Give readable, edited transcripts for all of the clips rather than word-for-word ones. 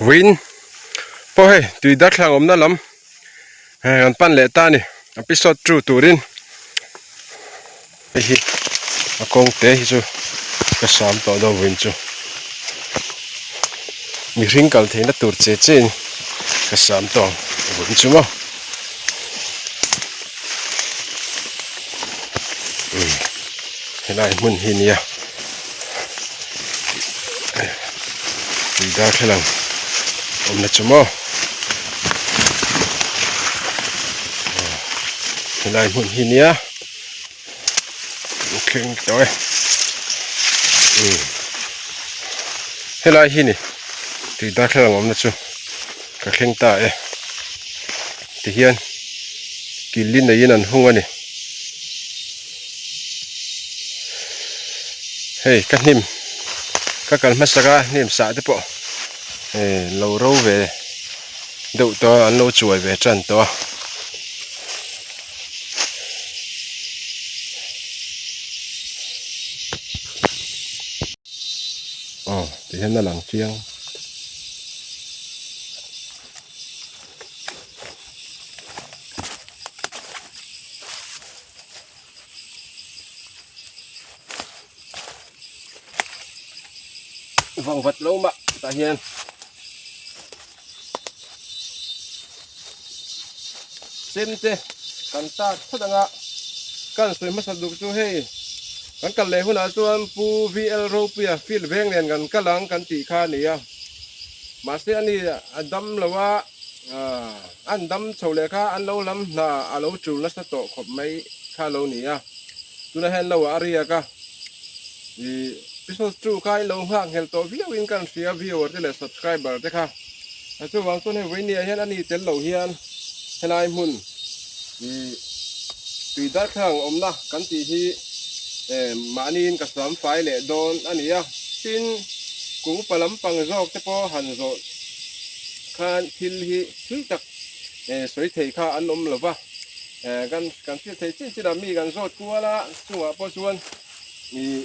Vawiin pawh hei tui darthlalang awmna lam hei kan pan leh ta a ni episode two turin hei hi a kawng te hi chu ka sam tawh dawn vawiin chu mihring kal theihna tur che che in ka sam tawh ang vawiin chu maw. Helai hmun hi nia tui darthlalang awmna chu maw helai hmun hi nia thleng tawh e helai hi ni tui darthlalang awmna chu ka thleng ta e tihian kil li neiin an hung a ni. Hei ka hnim ka kal hmasak a hnim sah te pawh eh lo ro ve deuh tawh a an lo chuai ve tan tawh a. Aw tihian a lang chiang. Vang vat lo mah tah hian chem te kan tar phawt anga kan sawi hmasa duk chu hei kan kal leh hunah chuan Pu VL Ropuia field veng nen kan kal ang kan tih kha a ni a mahse ani a dam lo a an dam chho leh kha an lo lam hna a lo tul nasa tawh khawp mai kha a lo ni a tunah hian lo ah a riak a ih episode two kha in lo nghak nghelh tawh viau in ka hria viewer te leh subscriber te kha a chuvang chuan hei vawinia hian ani tel lo hian helai hmun ih tui darthlalang awmna kan tih hi eh mahniin ka sam fai leh dawn a ni a tin kum upa lampang zawk te pawh han zawh khan thil hi thui tak eh sawi thei kha an awm lo va eh kan kan hriat thei chin chin a mi kan zawt kual a chungah pawh chuan ih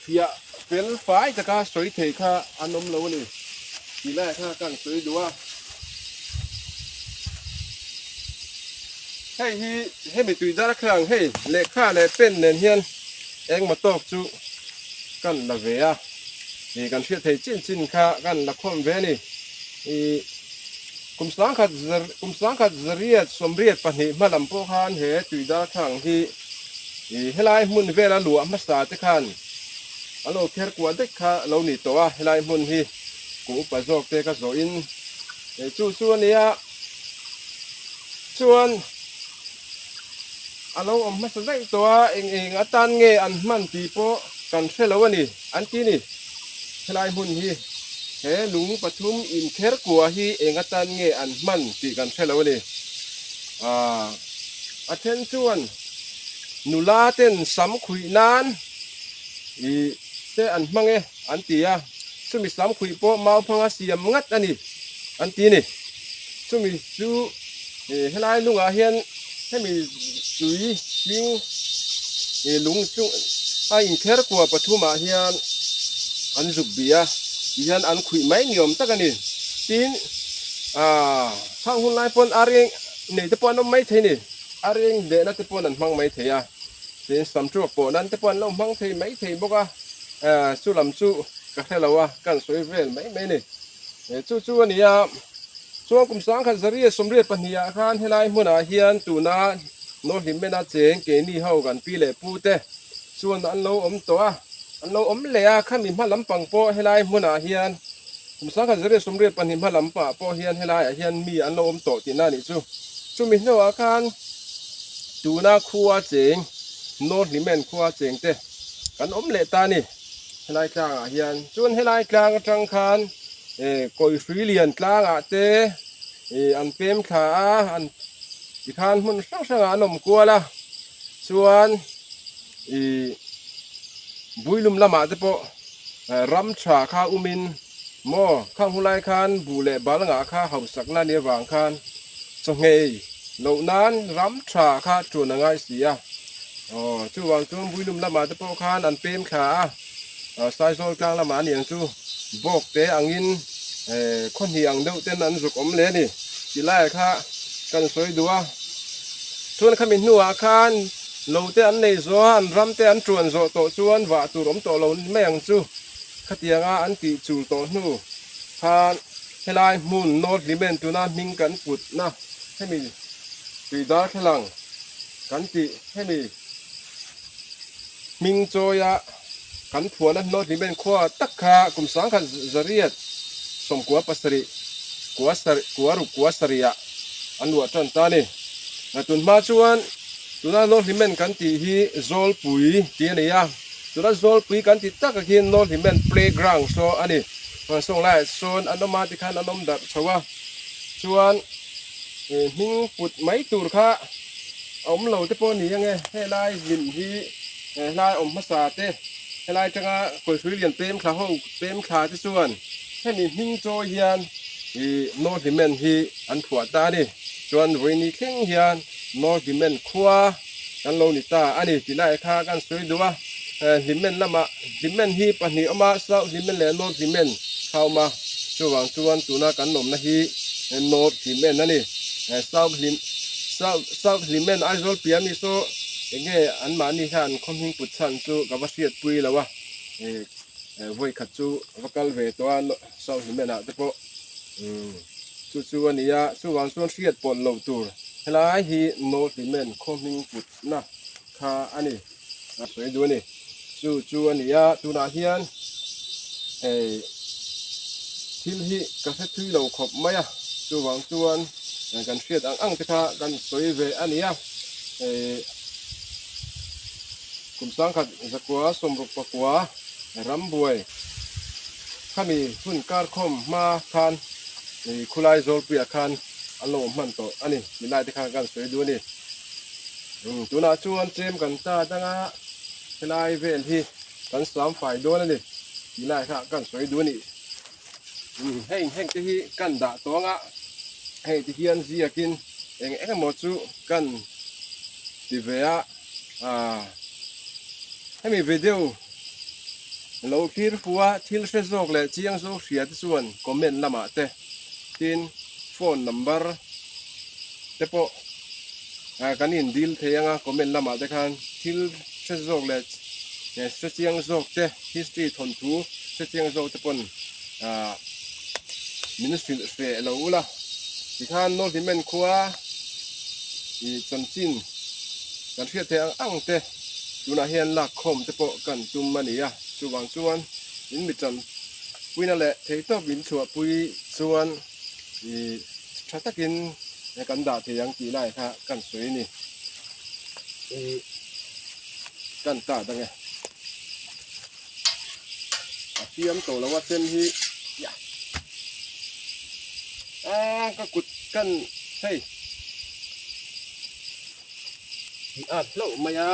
fiah fel fai taka sawi thei kha an awm lo a ni tih laiah kha ka han sawi duh a hei hi hemi tui dar thlang hei lehkha leh pen nen hian engmaw tawk chu kan la ve a. Ih kan hriat thei chin chin kha kan la khawm ve a ni. Ih kum sangkhat zar kum sangkhat zariat sawmriat pahnih hma lam pawh khan he tui darthlang hi ih helai hmun vela luah hmasa te khan an lo kher kuah daih kha lo ni tawh a, helai hmun hi kum upa zawk te ka zawhin chu chu a nia chuan A lo awm hmasa daih tawh a, eng eng atan nge an hman tih pawh kan hre lo a ni, an ti ni. Helai hmun hi he lung pathum inkher kua hi eng atan nge an hman tih kan hre lo a ni. Aaa, a then chuan nula ten sam khuih nan ih te an hmang e an ti a, chumi sam khuih pawh mau hmanga siam ngat a ni, an ti ni. Chumi chu ih helai lungah hian hemi tui hming ih lung chu a inkher kua pathumah hian an zuk bih a tihian an khuih mai ni awm tak a ni. Tin ah khang hun lai pawn ar eng nei te pawh an awm mai thei a ni. Ar eng lehna te pawn an hmang mai thei a, tin samtruak pawh nan te pawh an lo hmang thei mai thei bawk a, ah chu lam chu ka hre lo a ka han sawi vel mai mai a ni. Chu chu a ni a, chuan kum 1932 ah khan helai hmunah hian tuna Nawhlimena cheng keini ho kan pi leh pu te chuan an lo awm tawh a, an lo awm leh a, khami hma lampang pawh helai hmunah hian kum 1932 hma lampah pawh hian helaiah hian mi an lo awm tawh tihna a nih chu. Chumi hnuah khan tuna khua cheng Nawhlimen khua cheng te kan awm leh ta a ni. Helai tlangah hian chuan helai tlang atang khan eh kawihrui lian tlangah te ih an pem thla a an tikhan hmun hrang hrangah an awm kual a chuan ih builum lamah te pawh ram tha kha umin maw khang hunlai khan buh leh bal ngah kha hausakna nia vang khan chawhngei loh nan ram tha kha ṭuan a ngai si a. Aw chuvang chuan Builum lamah te pawh khan an pem thla a, Saizawl tlang lamah a ni ang chu. Bawk te angin khaw hnih ang deuh ten an zuk awm leh a ni tih laiah kha kan sawi duh a. Chuan khami hnuah khan lo te an nei zawh a, an ram te an tuan zawh tawh chuan vah tur awm tawh lo mai ang chu. Khatianga an tih chul tawh hnu khan helai hmun North Hlimen tuna hming kan putna hemi tui darthlalang kan tih hemi hming chawia kan phuahna North Hlimen khua tak kha kum sangkhat zariat 97 kua sarih kua ruk kua sarihah an luah tan ta a ni. Tun hma chuan tuna North Hlimen kan tih hi Zawlpui tih a ni a. Tuna Zawlpui kan ti tak ah khian North Hlimen playground saw a ni. Sawn laiah sawn an awm a tikhan an awm darh chho a. Chuan hming put mai tur kha a awm lo te pawh a ni ang e. Helai hlim hi helai awm hmasa te helai atanga kawlhrui lian pem thla ho pem thla te chuan hemi hming chawi hian ih North Hlimen hi an phuah ta a ni. Chuan vawiini thleng hian North Hlimen khua kan lo ni ta a ni tih lai kha kan sawi duh a. Hlimen lamah Hlimen hi pahnih awm a, South Hlimen leh North Hlimen kha a awm a. Chuvang chuan tuna kan awmna hi North Hlimen a ni. South Hlim South South Hlimen Aizawl piah ami saw enge anmahni hian khaw hming put chhan chu ka va hriatpui lo a. Vawi khat chu va kal ve tawh a South Hlimen ah te pawh chu chu a ni a. Chuvang chuan hriat pawlh loh tur helai hi North Hlimen khaw hming putna kha a ni. A sawi duh a ni. Chu chu a ni a, tunah hian hei thil hi ka hre thui lo khawp mai a, chuvang chuan kan hriat ang ang te kha kan sawi ve a ni a. Hei kum sangkhat zakua sawmruk pakua rambuai khami hun karkhawm hma khan khulai zawlpuiah khan an lo awm hman tawh a ni tih lai te kha kan sawi duh a ni. Tunah chuan chem kan ta danga helai vel hi kan sam fai dawn a ni tih lai kha kan sawi duh a ni. Heng heng te hi kan dah tawh anga hei ti hian ziakin eng eng emaw chu kan ti ve a hemi video lo thlir fu a thil hre zawk leh chiang zawk hria te chuan comment lamah te tin phone number te pawh kan in dil thei anga comment lamah te khan thil hre zawk leh hre chiang zawk te history thawnthu hre chiang zawk te pawn ah min hrilh hreh lo ula tikhan North Hlimen khua ih chanchin kan hriat theih ang ang te tunah hian lak khawm te pawh kan tum a ni a chuvang chuan in mi chanpuina leh theihtawp in chhuahpui chuan ih tha takin kan dah thei ang tih lai kha kan sawi a ni. Ih kan ta dang e. A fiam tawh lo a chem hi a ka kut kan hei a hlauh mai a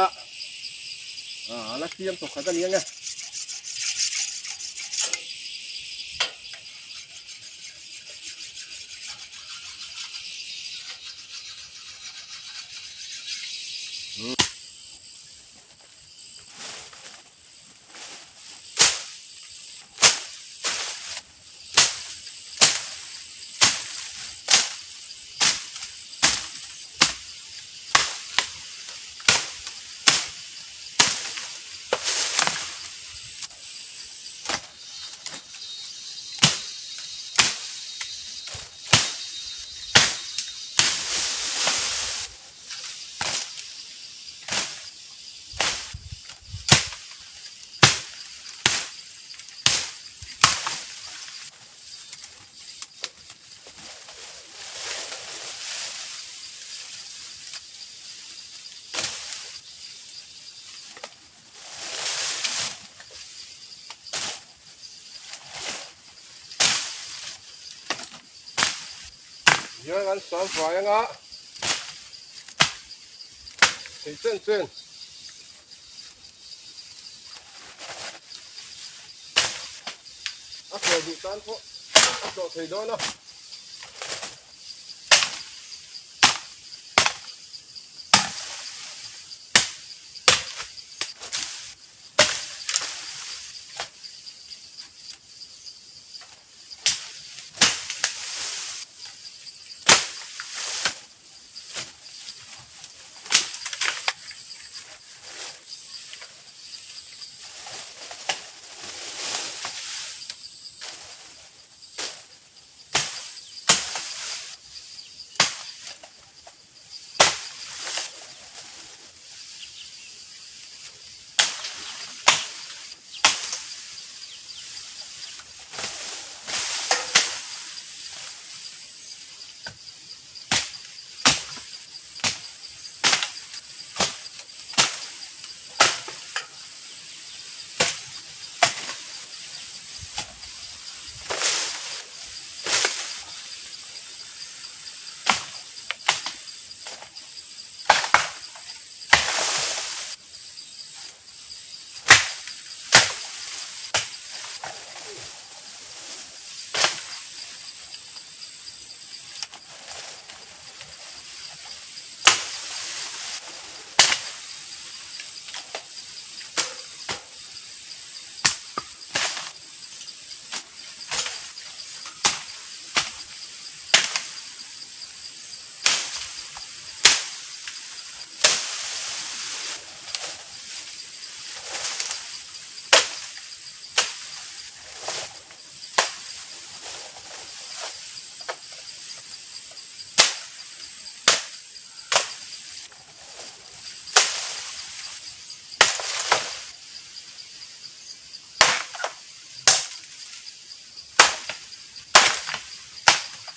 a la fiam tawh khat a ni ang e. Hian an sam fai anga thei chen chen a thlawh duh tan pawh a thlawh thei dawn a.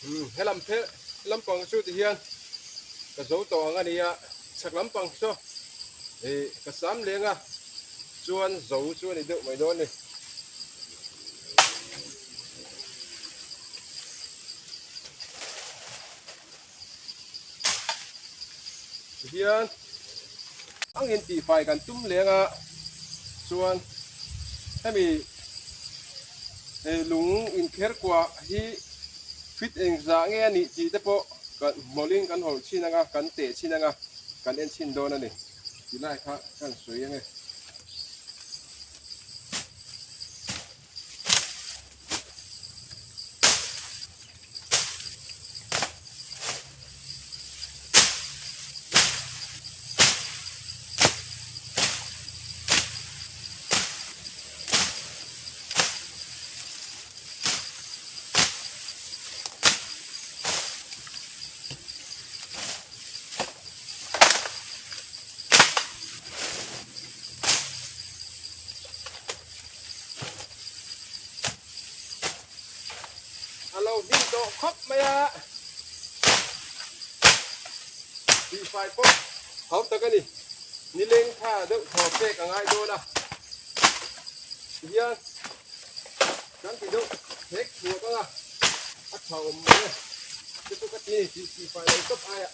Umm he lam phe lampang chu ti hian ka zo tawh ang a nia, chhak lampang saw ih ka sam leng a chuan zo chu a ni deuh mai dawn a ni. Tihian angin tihfai kan tum leng a chuan hemi lung inkher kuah hi fit engzah nge a nih tih te pawh kan hmawlhin kan hawlh chhin anga kan teh chhin anga kan en chhin dawn a ni tih lai kha kan sawi ange. A lo hlim tawh khawp mai a, tihfai pawh hau tak a ni. Nileng tha deuh thaw pek a ngai dawn a, tihian kan ti deuh thek thuak ang a, a tha awm mai e. Chu chu ka ti ni tih tihfai lo tawp aiah.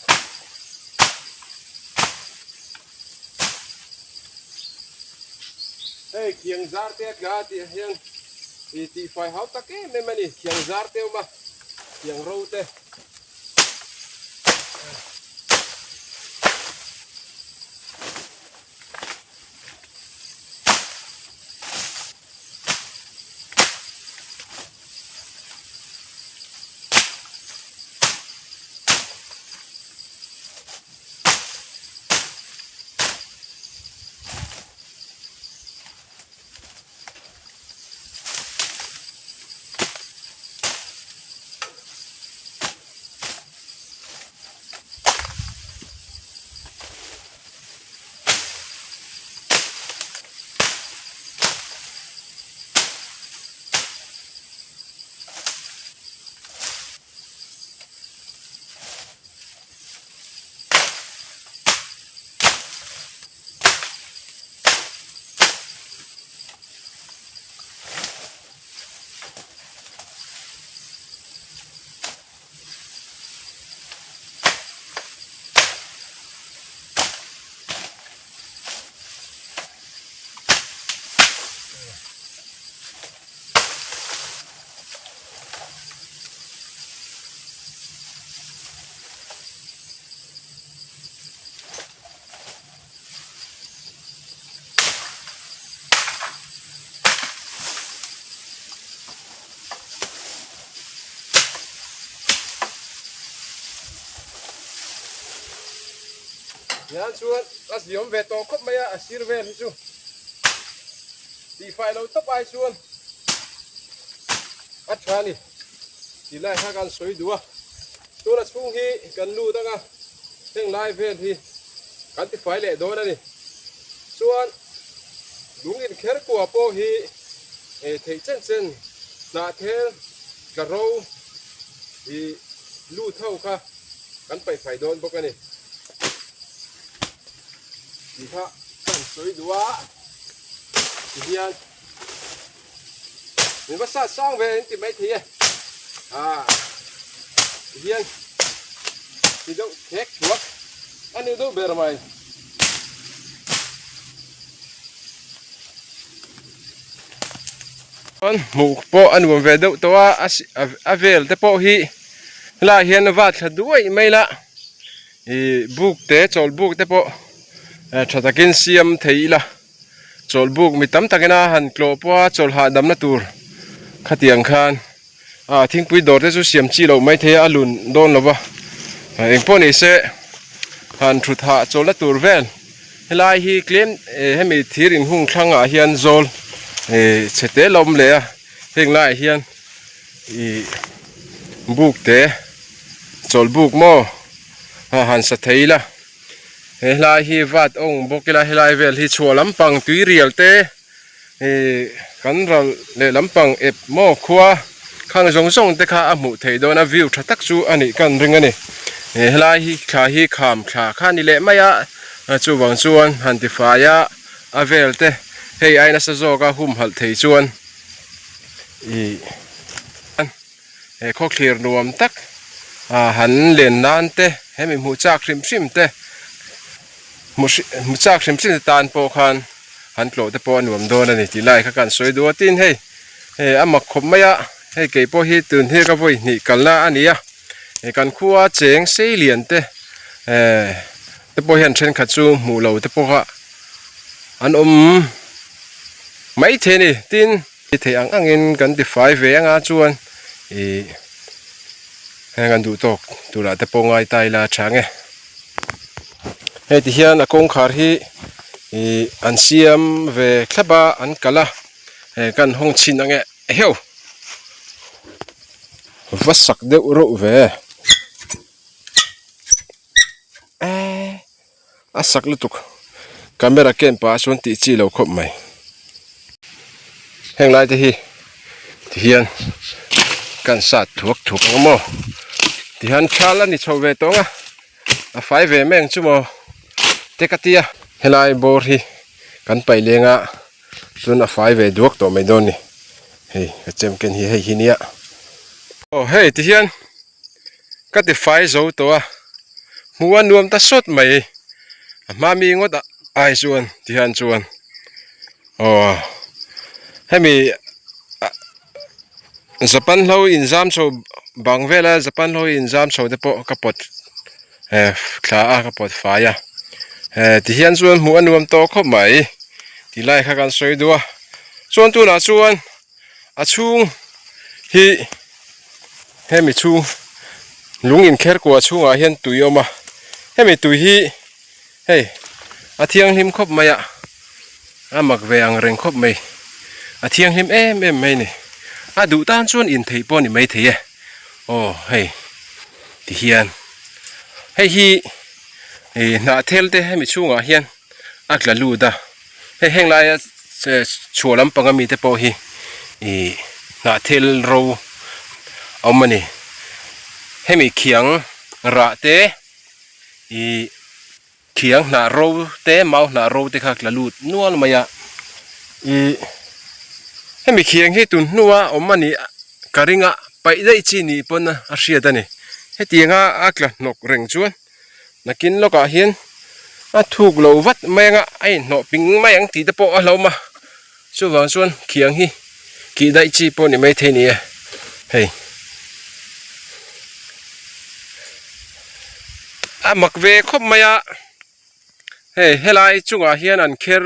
Hei khiang zar te a tla tih ah hian ih tihfai hau tak em em a ni khiang zar te a awm a khiang ro te. Tihian chuan a ziawm ve tawh khawp mai a, a sir vel hi chu tihfai lo tawp ai chuan a tha a ni tih lai kha kan sawi duh a. Tuna chhung hi kan lut ang a, heng lai vel hi kan tifai leh dawn a ni. Chuan lung inkher kua pawh hi theih chen chen hnahthel tla ro ih lut ho kha kan paihfai dawn bawk a ni. Tih kha kan sawi duh a, tihian Min va sat sang ve in ti mai thei e. Ah. Hian ti deuh thek thuak a ni deuh ber mai. Chuan hmuh pawh a nuam ve deuh tawh a, a vel te pawh hi helaiah hian a va thla duai mai la. Ih buk te chawl buk te pawh tha takin siam thei ila. Chawlhbuk mi tam takin a han tlawh pawh a chawlh hahdamna tur khatiang khan ah thingpui dawr te chu siam chi loh mai thei a a lun dawn lo va engpawh ni se han thut hah chawlhna tur vel helai hi tlem eh hemi thir inhung thlangah hian zawl eh chhe te la awm leh a heng laiah hian ih buk te chawlhbuk maw a han sa thei ila. He hlai hi vat awng bawk ila helai vel hi chhuah lampang tui rial te ih kan ral leh lampang ep maw khua Khang zawng zawng te kha a hmuh theih dawn a view tha tak chu a nih kan ring a ni. Helai hi thla hi kham thla kha a ni leh mai a, chuvang chuan han ti fai a a vel te hei ai nasa zawk a humhalh thei chuan ih he khawthlir nuam tak ah han len nan te hemi hmuh chak hrim hrim te hmuh hmuh chak hrim hrim te tan pawh khan han tlawh te pawh a nuam dawn a ni tih lai kha kan sawi duh a tin hei hei a mak khawp mai a hei kei pawh hi tun hi ka vawi hnih kalna a ni a hei kan khua cheng sei lian te eh te pawh hian thenkhat chu hmuh lo te pawh kha an awm maithei a ni tin. I theih ang angin kan ti fai ve anga chuan ih heng an duh tawk turah te pawh ngai ta ila a tha ang e. Hei ti hian a kawngkhar hi ih an siam ve thlap a an kalh a hei kan hawng chhin ang e eheu va sak deuh reuh ve eh. A sak lutuk. Camera ken pah chuan tih chi lo khawp mai. Heng lai te hi ti hian kan sat thuak thuak ang maw. Ti hian thal a ni chho ve tawng a. A fai ve mai ang chu maw. Te ka tia. Helai bawr hi kan paih leng a chuan a fai ve duak tawh mai dawn ni. Hei ka chem ken hi hei hi nia. Aw hei ti hian. Ka ti fai zo tawh a, hmuh a nuam ta sawt mai. A hma mi ngawt ai chuan ti hian chuan aw hemi Japan hlo inzam chho bang vela Japan hlo inzam chho te pawh ka pawt eh thla a ka pawt fai a eh ti hian chuan hmuh a nuam tawh khawp mai ti lai kha kan sawi duh a chuan tunah chuan. A chhung hi hemi chhung lung inkher kua chhungah hian tui a awm a hemi tui hi hei a thianghlim khawp mai a a mak ve ang reng khawp mai a thianghlim em em mai a ni a duh tan chuan in theih pawh a ni maithei e aw hei ti hian hei hi ih hnahthel te hemi chhungah hian a tla lut a hei heng laia chhuah lampang ami te pawh hi ih hnah thil ro a awm a ni hemi khiang rah te ih khiang hnah ro te mau hnah ro te kha tla lut nual mai a ih hemi khiang hi tun hnua awm a nih ka ring a paih daih chi nih pawn a hriat a ni hetianga a tla hnawk reng chuan. Nakin lawkah hian a thuk lo vat mai anga a inhnawh ping mai ang tih te pawh a hlauhawm a chuvang chuan khiang hi kih daih chi pawh a ni maithei a ni e hei a mak ve khawp mai a hei helai chungah hian an kher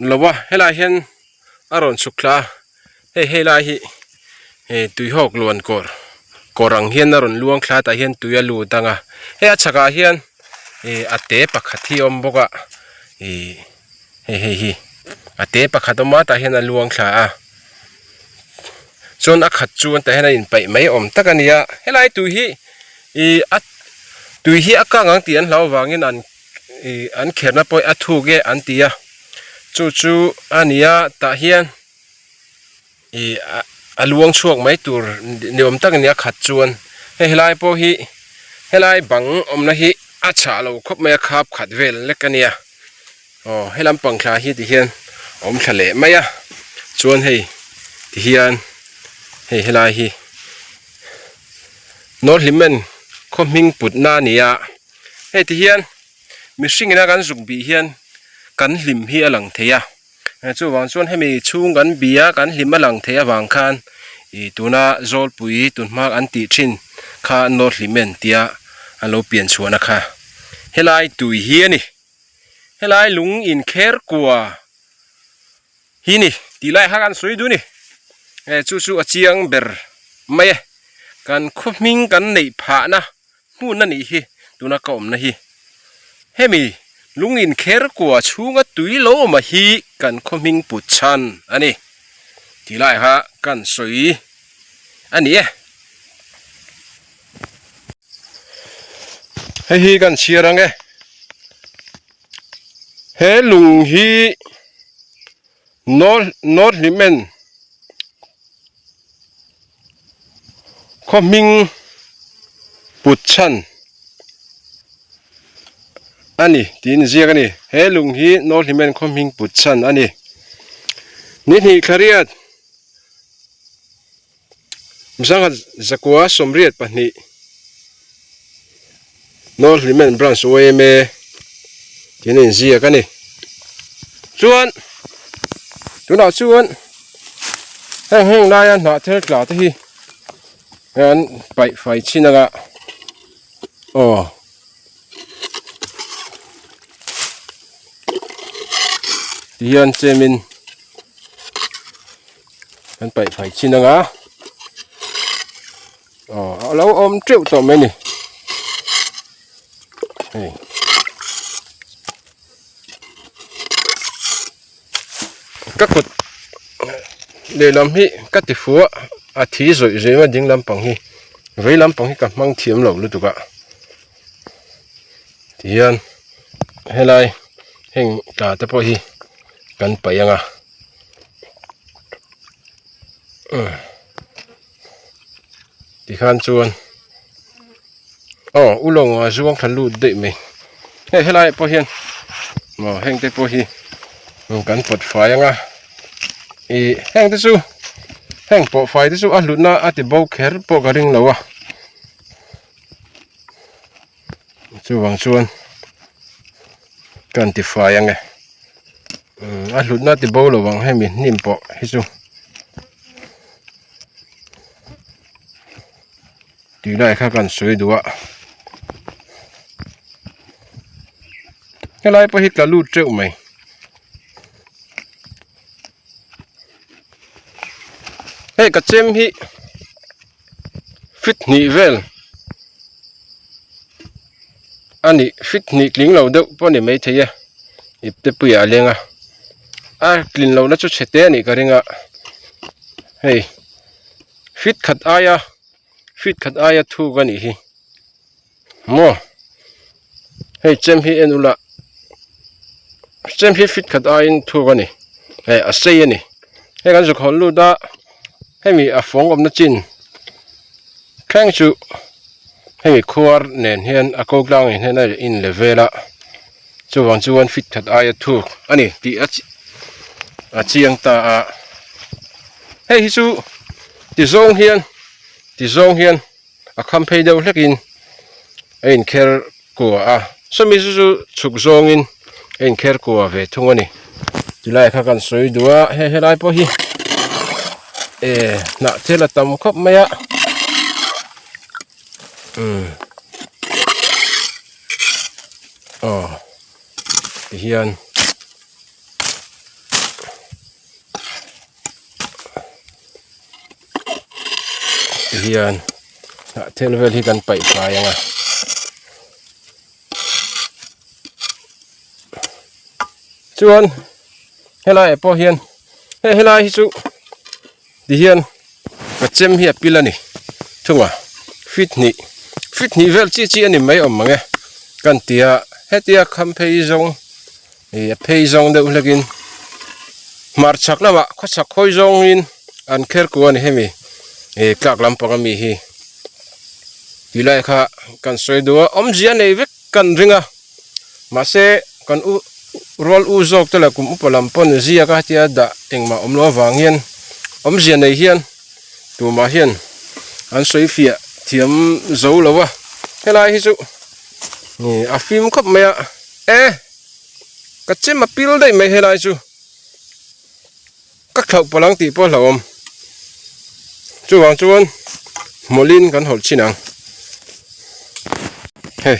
lo a helai hian a rawn chhuk thla a hei hei lai hi hei tuihawk luan kawr kawr ang hian a rawn luang thla tah hian tui a lut ang a hei a chhakah hian ih a te pakhat hi a awm bawk a ih hei hei hi a te pakhat a awm a tah hian a luang thla a chuan a khat chu tah hian a inpaih mai awm tak a ni a helai tui hi ih a tui hi a kang ang tih an hlau avangin an ih an kherna pawh hi a thuk e an ti a chu chu a ni a tah hian ih a luang chhuak mai tur ni awm tak a ni a khat chuan hei helai pawh hi helai bang awmna hi a chhah lo khawp mai a khap khat vel lek a nia aw helam pang thla hi ti hian a awm thla leh mai a chuan hei ti hian hei helai hi North Hlimen khaw hming putna a ni a hei ti hian mihring ina kan zuk bih hian kan hlim hi a lang thei a chuvang chuan hemi chhung kan bih a kan hlim a lang theih avang khan ih tuna zawlpui tun hma an tih thin kha North Hlimen tia an lo pian chhuahna kha helai tui hi a ni helai lung inkher kua hi ni tih lai kha kan sawi duh a ni eh chu chu a chiang ber mai e kan khaw hming kan neih phahna hmun a nih hi tuna ka awmna hi hemi lung inkher kua chhunga tui lo awm a hi kan khaw hming put chhan a ni tih lai kha kan sawi a ni e. Hei hi kan chhiar ang e. He lung hi North North Hlimen. Khaw hming put chhan a ni tiin ziak a ni. He lung hi North Hlimen khaw hming put chhan a ni. Ni hnih thlariat Mzanghat zakua 82 North Hlimen Branch yma tiin a inziak a ni. Chuan tunah chuan heng heng laia hnah thel tla te hi an paih fai chin anga aw tihian chemin an paih fai chin anga aw a lo awm teuh tawh mai a ni hei. Ka kut lehlam hi ka ti fu a a thi zawih zawih mai a ding lampang hi vei lampang hi ka hmang thiam lo lutuk a tihian helai heng tla te pawh hi kan paih ang a tikhan chuan aw ulawng a zuang thla lut daih mai hei helai ah pawh hian maw heng te pawh hi kan pawt fai ang a ih heng te chu heng pawh fai te chu a hlutna a ti bo kher pawh ka ring lo a chuvang chuan kan ti fai ang e a hlutna a ti bo lo ang hemi hnim pawh hi chu. Tih lai kha kan sawi duh a helai pawh hi tla lut teuh mai hei ka chem hi fit hnih vel a nih fit hnih tling lo deuh pawh a ni maithei e ipte puiah a leng a a tlin lohna chu chhe te a nih ka ring a hei. Fit khat aia fit khat aia thuk a nih hi maw hei chem hi en ula chem hi fit khat aiin thuk a ni hei a sei a ni hei kan zuk hawn lut a hemi a fawng awmna chin thleng chu hemi khuar nen hian a ko tlang in hian a in le vel a chuvang chuan fit khat aia thuk a ni tih a a chiang ta a hei hi chu ti zawng hian ti zawng hian a kham phei deuh hlek in a inkher kua a sawmi chu chu chhuk zawng in a inkher kua ve thung a ni tilai kha kan sawi duh a hei helai pawh hi eh hnah thil a tam khawp mai a umm aw tihian. Tihian hnah thel vel hi kan paih fai ang a chuan helai ah pawh hian hei helai hi chu tihian ka chem hi a pil a ni thung a fit hnih fit hnih vel chi chi a ni mai awm mang e kan ti a hetia kham phei zawng Ih a phei zawng deuh hlekin hmarchhak lamah khawchhak hawi zawngin an kher ku a ni hemi ih tlak lampang ami hi tih lai kha kan sawi duh a awmzia nei vek kan ring a mahse kan u rual u zawk te leh kum upa lam pawn ziak a hetia dah engmah awm loh avang hian awmzia nei hian tumah hian an sawi fiah thiam zo lo a helai hi chu ih a fim khawp mai a e. Ka chem a pil daih mai helai chu ka thlauh palh ang tih pawh a hlauhawm chuvang chuan hmawlhin kan hawlh chin ang hei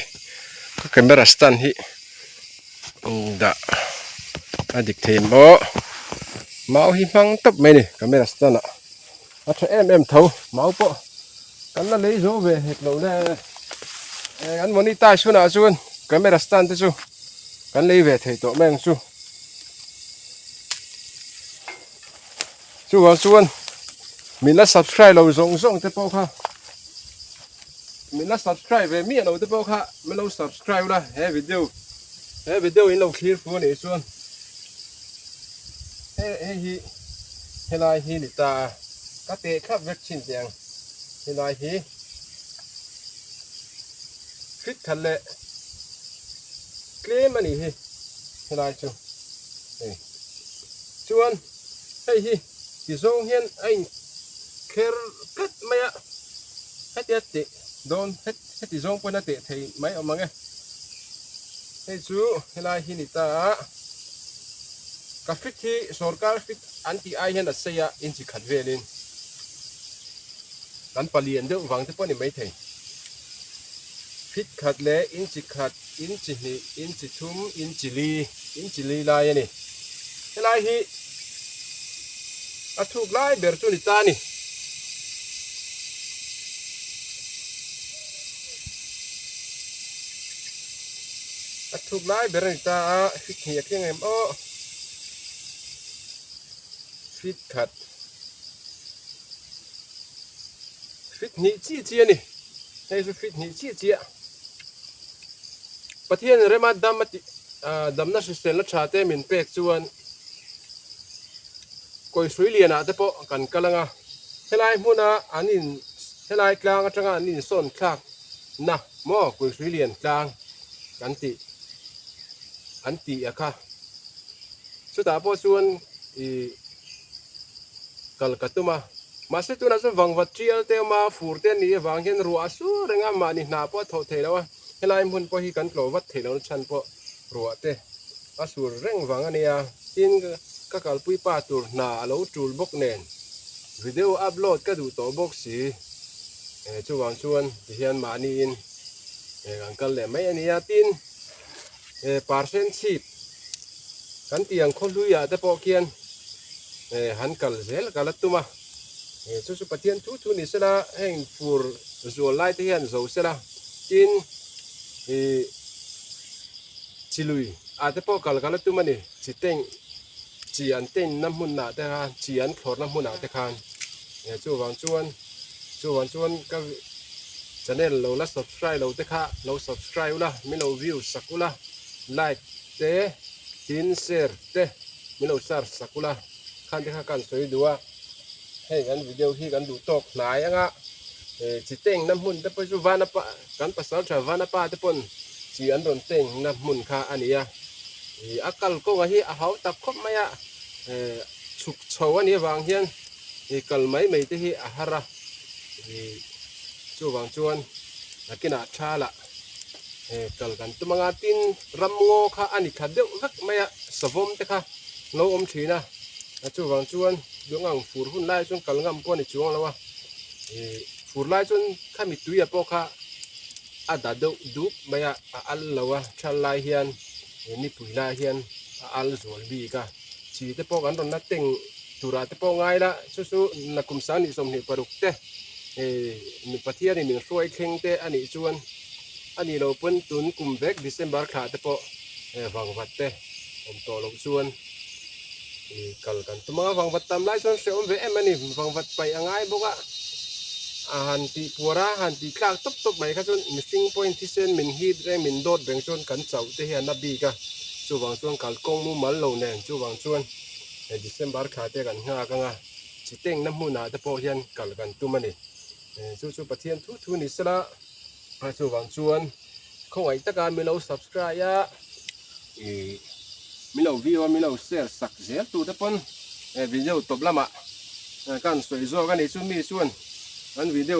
ka camera stand hi dah a dik thei maw mau hi hmang tawp mai a ni camera stand ah a tha em em tho mau pawh kan la lei zo ve hek lo le an monetize hunah chuan camera stand te chu kan lei ve thei tawh mai ang chu chuvang chuan min la subscribe lo zawng zawng te pawh kha min la subscribe ve miah lo te pawh kha min lo subscribe la he video he video in lo thlir fu anih chuan hei hi helai hi ni ta a ka teh thlap vek thin teh ang. Helai hi fit khat leh tlem a nih hi helai chu hei chuan hei hi ti zawng hian a in kher tlat mai a hetia teh dawn heti zawng pawhin a teh thei mai awm ang e hei chu helai hi ni ta a ka fit hi sorkar fit an tih ai hian a sei a inchi khat velin. Kan palian deuh vang te pawh a ni maithei. Fit khat leh inchi khat, inchi hnih, inchi thum, inchi li, inchi li lai a ni. Helai hi a thuk lai ber chu ni ta a ni. A thuk lai ber a ni ta a, fit hnih a thleng em aw. Fit khat. Fit hnih chiah chiah a ni. Hei chu fit hnih chiah chiah. Pathian rema dam a tih damna hriselna tha te min pek chuan Kawihrui lianah te pawh kan kal ang a. Helai hmuna an in helai tlang atanga an insawn thlak na maw Kawihrui lian tlang kan tih an tih a kha. Chutah pawh chuan ih kal ka tum a, mahse tunah chuan vangvat tial te awm a, fur te a nih avang hian ruah a sur reng a, mahni hna pawh a thawh thei lo a, helai hmun pawh hi kan tlawh vat thei lo na chhan pawh ruah te a sur reng vang a nia, tin ka kalpui pa tur hna a lo tul bawk nen video upload ka duh tawh bawk si, chuvang chuan tihian mahniin kan kal leh mai a nia, tin. Percent chhip kan tih ang khawhluiah te pawh khian han kal zel ka la tum a, chu chu Pathian thu thu ni sela heng fur zual lai te hian zo sela tin ih chi lui ah te pawh kal ka la tum a ni, chi teng chi an ten na hmunah te khan chi an thlawrna hmunah te khan chuvang chuan chuvang chuan ka. Channel lo la subscribe lo te kha lo subscribe ula, min lo view sak ula, like te tin share te min lo share sak ula, khan te kha kan sawi duh a, hei kan video hi kan duh tawk hnai anga chi teng na hmun te pawh chu Vanapa kan pasal tha Vanapa te pawn chi an rawn teng na hmun kha a ni a, ih a kalkawnga hi a hau tak khawp mai a, chhuk chho a nih avang hian ih kal mai mai te hi a har a. Ih chuvang chuan nakinah tha lah kal kan tum anga tin ramngaw kha a ni thla deuh vek mai a savawm te kha lo awm thin a chuvang chuan lungang fur hun lai chuan kal ngam pawh a ni chuang lo a ih fur lai chuan khami tuia pawh kha a da deuh dup mai a a al lo a thal lai hian nipui lai hian a al zual bik a chi te pawh kan rawn la teng. Turah te pawh ngai la, chu chu nakum sang 26 te mi Pathianin min hruai thleng te a nih chuan a nih loh pawn tun kum vek December thla te pawh vangvat te awm tawh loh chuan kal kan tum ang a, vangvat tam lai chuan hrehawm ve em a ni, vangvat paih a ngai bawk a, a han tih puar a, han tih tlak tawp tawp mai kha chuan mihring pawhin thisen min hip reng min dawt reng chuan kan chauh te hi a na bik a, chuvang chuan kalkawng mumal lo nen chuvang chuan. Hei December thla te kan nghak anga chi tengna hmunah te pawh hian kal kan tum a ni. Chu chu Pathian thu thu ni sela a chuvang chuan khawngaih taka min lo subscribe a ih min lo view a min lo share sak zel tur te pawn video tawp lamah kan sawi zawk a ni. Chu mi chuan an video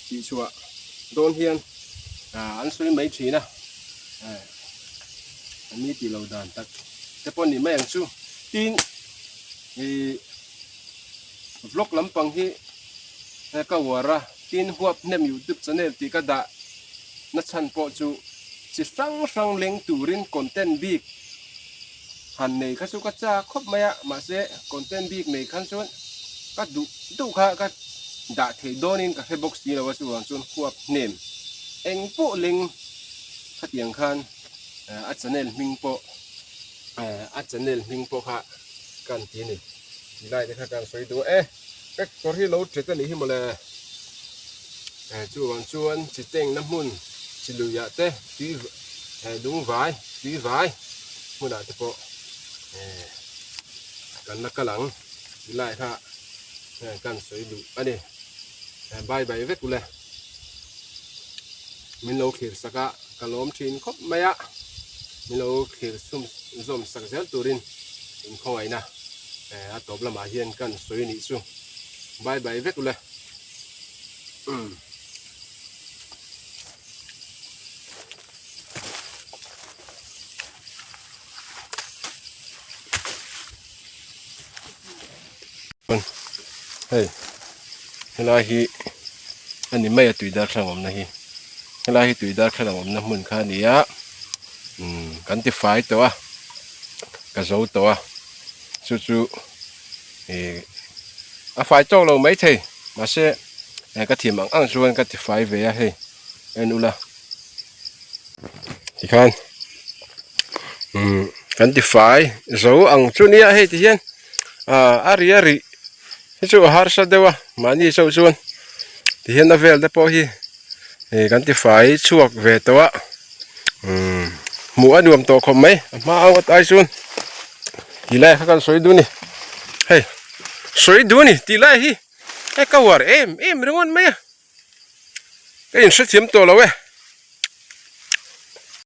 tih chhuah dawn hian an sawi mai thin a. Ni tih lo dan tak te pawh ni mai ang chu. Tin ih vlog lampang hi ka uar a, tin huap hnem youtube channel tih ka dah na chhan pawh chu chi hrang hrang leng turin content bik han nei kha chu ka chak khawp mai a, mahse content bik nei khan chuan ka duh duh kha ka dah theih dawnin ka hre bawk si lo a, chuvang chuan huap hnem eng pawh leng khatiang khan a channel hming pawh. A channel hming pawh kha kan ti a ni ti lai te kha kan sawi duh e tractor hi lo ṭet a nih hi mawle chuvang chuan chi tengna hmun chi luiah te tui lung vai tui vai hmunah te pawh kan la kal ang ti lai kha kan sawi duh a ni. Bye bye vek ule. Min lo thlir sak a, ka lawm thin khawp mai a. Min lo thlir chhum zawm sak zel turin inkhawngaihna a tawp lamah hian kan sawi nih chu. Bye bye vek ule. Umm. Hei helai hi a ni mai a tui darthlalang awmna hi helai hi tui darthlalang awmna hmun kha a ni a umm kan ti fai tawh a ka zo tawh a chu chu ih a fai tawk lo maithei mahse ka thiam ang ang chuan ka ti fai ve a hei en ula. Tikhan umm kan ti fai zo ang chu nia hei ti hian ah a ri a rih hi chu a harsa deuh a mahni chauh chuan ti hian a vel te pawh hi ih kan ti fai chhuak ve tawh a umm hmuh a nuam tawh khawp mai a hma ang ai chuan tih lai kha kan sawi duh a ni hei sawi duh a ni tih lai hi hei ka uar em em ringawt mai a ka inhrethiam tawh lo e.